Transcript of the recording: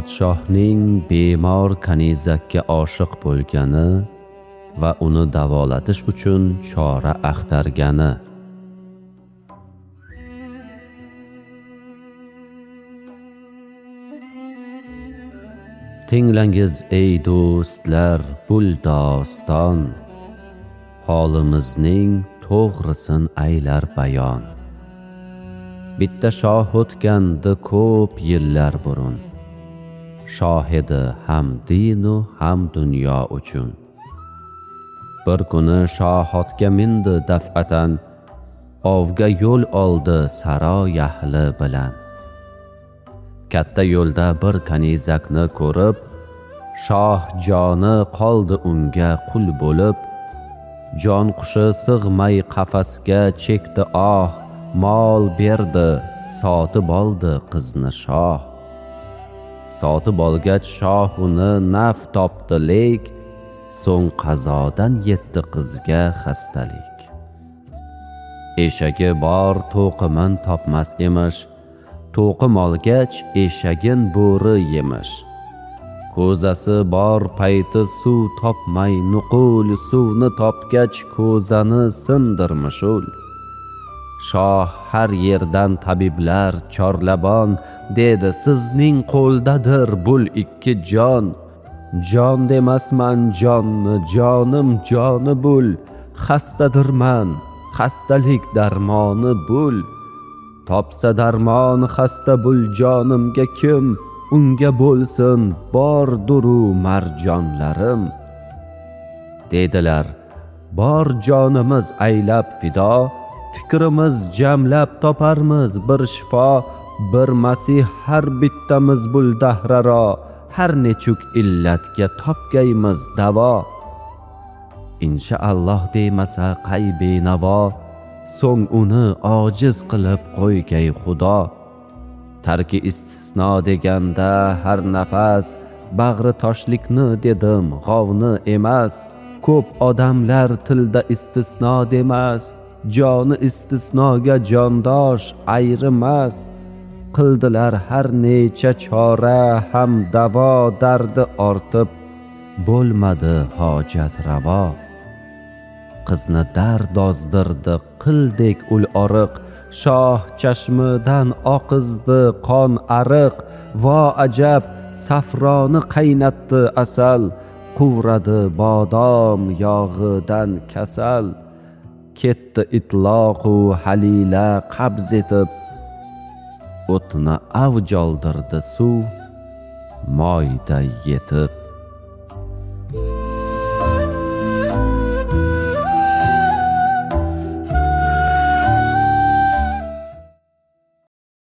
Podshohning bemor kanizakka oshiq bo'lgani va uni davolatish uchun chora axtargani. Tinglangiz ey do'stlar bul doston, holimizning to'g'risin aylar bayon. Bitta shoh o'tgandi ko'p yillar burun. Shoh edi ham dinu ham dunyo uchun. Bir kuni shoh otga mindi daf'atan, ovga yo'l oldi saroy ahli bilan. Katta yo'lda bir kanizakni ko'rib, shoh joni qoldi unga qul bo'lib, jon qushi sig'may qafasga chekdi oh, mol berdi, sotib oldi qizni shoh. Sotib olgach shoh uni naf topdi lek, so'ng qazodan yetdi qizga xastalik. Eshagi bor to'qimin topmas emish, to'qim olgach eshagin bo'ri yemish. Ko'zasi bor payti suv topmay nuqul, suvni topgach ko'zani sindirmish ul. Shoh har yerdan tabiblar chorlabon, dedi sizning qo'ldadir bul ikki jon. Jon demasman jonni, jonim joni bul, xastadirman, xastalik darmoni bul. Topsa darmon xasta bul jonimga kim, unga bo'lsin bor duru marjonlarim. Dedilar, bor jonimiz aylab fido, fikrimiz jamlab toparmiz bir shifo, bir masih har bittamiz bul dahraro, har nechuk illatga topgaymiz davo. Inshaalloh demasa qay benavo, so'ng uni ojiz qilib qo'ygay Xudo. Tarki istisno deganda har nafas, bag'ri toshlikni dedim, g'ovni emas. Ko'p odamlar tilda istisno demas, joni istisnoga jondosh ayrimas. Qildilar har necha chora ham davo, dardi ortib bo'lmadi hojat ravo. Qizni dard ozdirdi qildek ul oriq, shoh chashmidan oqizdi qon ariq. Vo ajab, safroni qaynatdi asal, quvradi bodom yog'idan kasal. Ketdi itloqu halila qabz etib, o'tni avj oldirdi suv moyda yetib.